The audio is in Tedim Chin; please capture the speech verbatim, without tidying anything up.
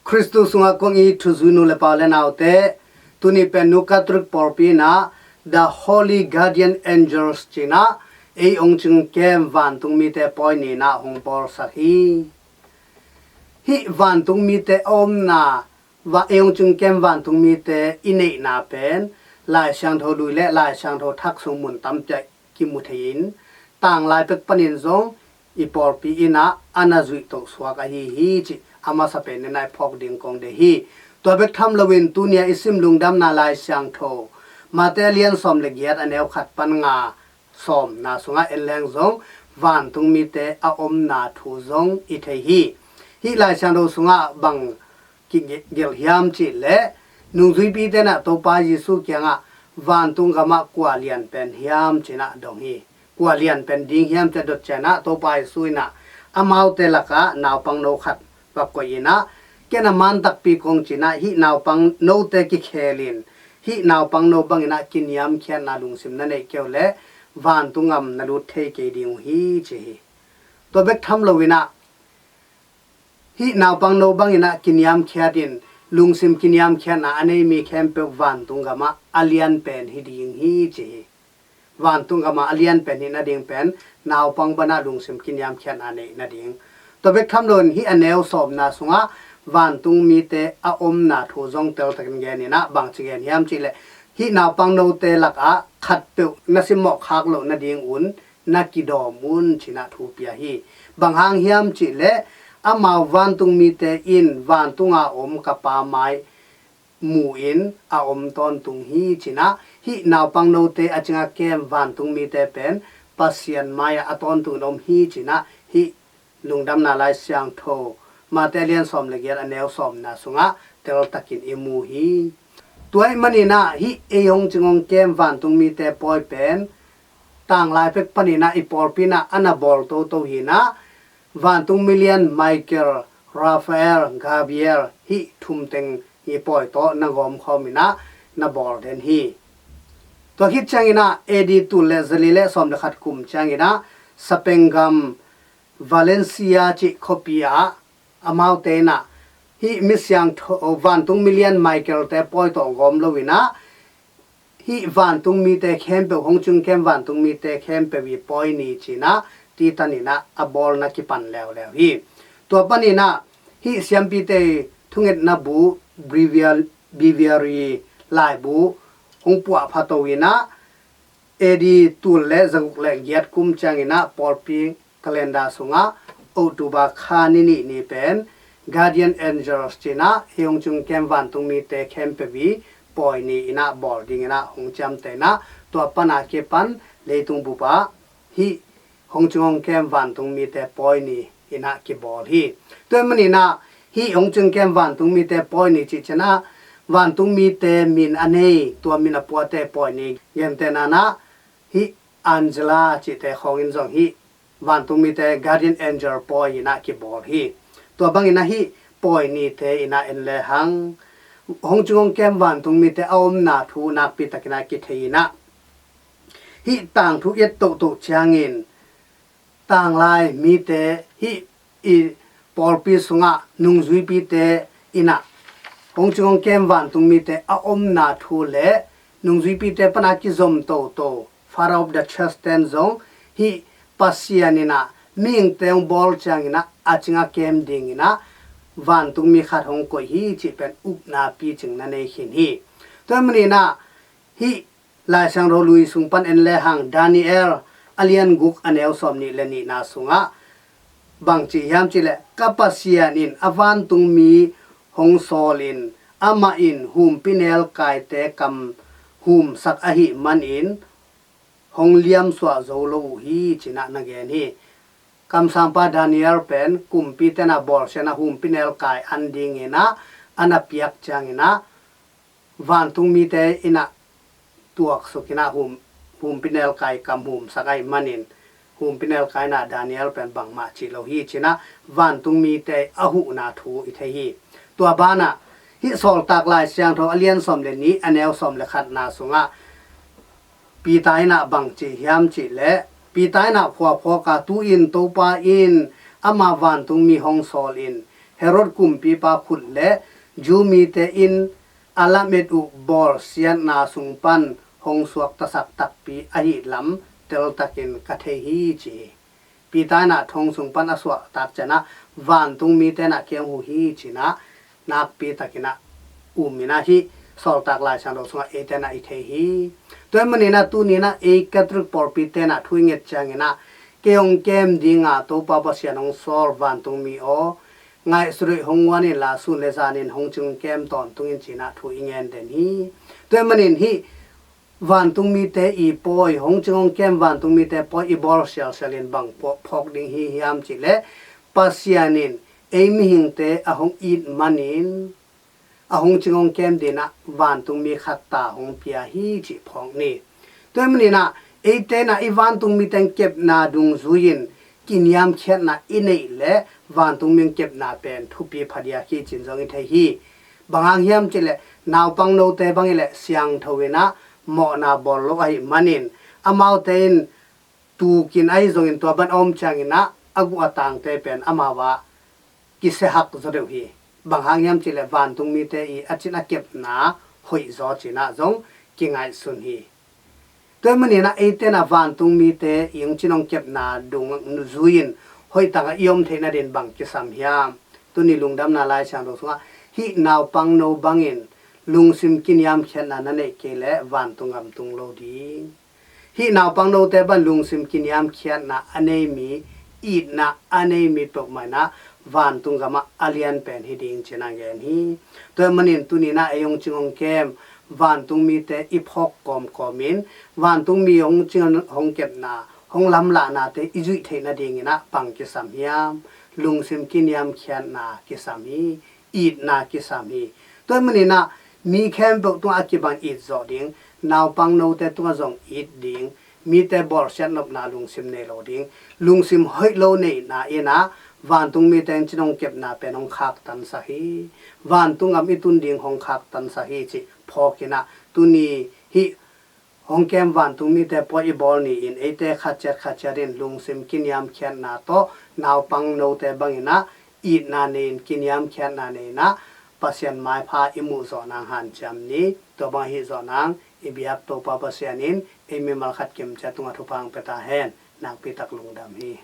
Khristu sungah kong it thuzui nu le pa le naute, tuni pen Nu Catholic pawlpi in ah The Holy Guardian Angels ci-in ah ei hong cingkem vantung mite pawi ni-in ah hong bawlsak hi. Hih vantung mite a omna, va-, ei hong cingkem vantung mite i neihna pen Lai Siangtho Lui le Lai Siangtho Thak sung mun tampi ah kimu thei-in, tanglai pek panin zong i pawlpi in ah a na zuih toh suak ahi hi cih a masa pen in ah i phawk ding kong deih hi. Tua bek tham loin tuni-a i sim Lungdamna Lai Siangtho Mate a lian sawm le giat, a neu khat pan nga, sawmna sungah en leng zong vantung mite a omna thu zong i thei hi. Hih Lai Siangtho sungah bang kigelh hiam cih leh, nungzuipite in ah Topa Jesu kiangah vantung gamah kua lian pen hiam ci-in ah dong hi. Kua lian pen ding hiam ci-a dot ciangin ah Topa Jesu in ah amaute lakah naupangno khat va koih in ah, ken a man takpi kong ci-in ah hih naupangnote kikhel in, hih naupangno bangin ah kiniamkhiatna lungsim na neih kei uh leh vantung gam na lut thei kei ding uh hi ci hi. Tua bek tham loin ah hih naupangno bangin ah kiniamkhiat in, lungsim kiniamkhiatna a nei mi khempeuh vantung gamah a lian pen hi ding hi ci hi. Vantung gamah a lian pen hih nading pen naupang banah lungsim kiniamkhiatna neih nading. Tua bek tham loin hih a neu sawmna sungah vantung mite a omna thu zong teltakin gen in ah bangci gen hiam cih leh, hih naupangnote lakah khatpeuh na simmawh khak loh nadingun na kidawm un ci-in ah thu pia hi. Bang hang hiam cih leh, amau vantung mite in vantunga om ka Pa mai mu-in a om tawntung hi ci-in ah, hih naupangnote a cingah kem vantung mite pen Pasian mai-ah a tawntungin om hi ci-in ah hih Lungdamna Lai Siangtho Mate a lian sawm le giat, a neu sawmna sungah teltakin i mu hi. Tua ahih manin ah hih ei hong cing hong kem vantung mite pawi pen tanglai pek panin ah i pawlpi in ah a na bawl toto hi-in ah, vantung mi lian Michael, Raphael, Gabriel, hih thum teng i pawi tawh na gawmkhawm in ah na bawl den hi. Tua khit ciangin ah A D tul le zali le sawm le khat kum ciangin ah Spain gam Valencia cih khuapi ah amaute in ah hih mi siangtho, vantung mi lian Michael-te pawi tawh gawm loin ah, hih vantung mite khempeuh, hong cing kem vantung mite khempeuh i pawi ni ci-in ah titanin ah a bawlna kipan leuleu hi. Tua panin ah hih siampite thungetna bu, breviar-, breviary laibu hong puahpha to in ah, A D tul le zaguk le giat kum ciangin ah pawlpi calendar sungah October kha ni nih ni pen Guardian Angels ci-in ah hih hong cing kem vantung mite khempeuh i pawi ni-in ah bawl dingin ah hong ciamteh in ah, tua pan a kipan leitung bup ah hih hong cing hong kem vantung mite pawi ni-in ah kibawl hi. Tua ahih manin ah hih hong cing kem vantung mite pawi ni cih ciangin ah vantung mite min a nei, tua min a puate pawi ni, gentehna-in ah hih Angela cihte khawngin zong hih vantung mite Guardian Angel pawi in ah kibawl hi. Tua bangin ah hih pawi nite in ah en lehang, hong cing hong kem vantung mite a omna thu nakpi takin ah kithei in ah, hih tangthu i et tohtoh ciangin tanglai mite, hih i pawlpi sungah nungzuipite in ah hong cing hong kem vantung mite a omna thu le nungzuipite pan a kizom toto, Father of the Church ten zong hih Pasian in ah mihingte hong bawl ciangin ah a cing a kem dingin ah vantung mi khat hong koih hi cih pen upna picing na nei khin hi. Tua ahih manin ah hih Lai Siangtho Lui sung pan en lehang, Daniel a lian guk, a neu sawm nih le nihna sungah bang ci hiam cih leh, ka Pasian in a vantung mi hong sawl in, amah in humpinelkaite kam humsak ahih manin hong liamsuah zo lo uh hi ci-in ah na gen hi. Kamsangpa Daniel pen kumpite in ah bawlsia in ah humpinelkai an dingin ah a na piak ciangin ah vantung mite in ah tuaksuk in ah hum, humpinelkai kam humsak ahih manin, humpinelkai in ah Daniel pen bangmah cih lo hi ci-in ah vantung mite a huhna thu i thei hi. Tua banah hih Sawltak Lai Siangtho a lian sawm le nih, a neu sawm le khatna sungah Peter in ah bang ci hiam cih leh, Peter in ah khua phawk a, tu-in Topa in ama vantung mi hong sawl in, Herod kumpipa khut le Jew mite in a lamet uh bawlsiatna sung pan hong suaktasak takpi ahih lam teltakin ka thei hi, ci hi. Peter in ah thong sung pan a suahtak ciangin ah vantung mite in ah kiang huh hi, ci-in ah nakpi takin ah um in ah, hih Sawltak Lai Siangtho sungah eite in ah i thei hi. Tua ahih manin ah tuni in ah ei Catholic pawlpite in ah thu i nget ciangin ah, kei hong kem ding a, Topa Pasian hong sawl vantungmi aw, ngaihsut uh hong guan inla, sun le zanin hong cing hong kem tawntung in, ci-in ah thu i ngen den hi. Tua ahih manin hih vantungmite i pawi, hong cing hong kem vantungmite pawi i bawl sialsial in bang phawk ding hi hiam cih leh, Pasian in ei mihingte a hong it manin a hong cing hong kem dingin ah vantungmi khat ta hong pia hi, cih phawk ni. Tua ahih manin ah eite in ah i vantungmite hong kepna dungzui in kiniamkhiatna i neih leh vantungmi hong kepna pen thupi phadiak hi, ci-in zong i thei hi. Bang hang hiam cih leh, naupang note bang hi leh siangtho in ah mawhna bawl lo ahih manin, amaute in tukin ahi zongin tua bang a om ciangin ah a guh a tangte pen amau ah kisiahak zaw deuh hi. Bang hang hiam cih leh vantungmite i a cin a kepna hoih zaw, ci-in ah zong kingaihsun hi. Tua ahih manin ah eite in ah vantungmite i hong cin hong kepna dungzui in hoih takin i om theih nadingin bang kisam hiam? Tuni Lungdamna Lai Siangtho sungah, hih naupang no bangin lungsim kiniamkhiatna na neih kei leh vantung gam tung lo ding. Hih naupang note bang lungsim kiniamkhiatna a nei mi, itna a nei mi peuhmah in ah vantung gamah a lian pen hi ding, ci-in ah gen hi. Tua ahih manin tuni in ah ei hong cing hong kem vantungmite i phawk kawmkawm in, vantungmi hong cing hong kepna, hong lamlahnate i zuih theih nadingin ah bang kisam hiam? Lungsim kiniamkhiatna kisam hi. Itna kisam hi. Tua ahih manin ah mi khempeuh tungah a kibang it zawh ding, naupang note tungah zong it ding, mite bawlsiat nopna lungsim nei lo ding, lungsim hoih lo neihna in ah vantungmite hong cin hong kepna pen hong khaktansak hi. Vantung gam i tun ding hong khaktansak hi, cih phawk in ah tuni hih hong kem vantungmite pawi i bawl ni-in eite khatciat khatciat in lungsim kiniamkhiatna tawh naupang note bangin ah itna nei-in, kiniamkhiatna nei-in ah Pasian maipha i muh zawh nang hanciam ni. Tua bang ahi zawh nang i biak Topa Pasian in ei mimal khat kimciat tungah thupha hong pia ta hen. Nakpi tak lungdam hi.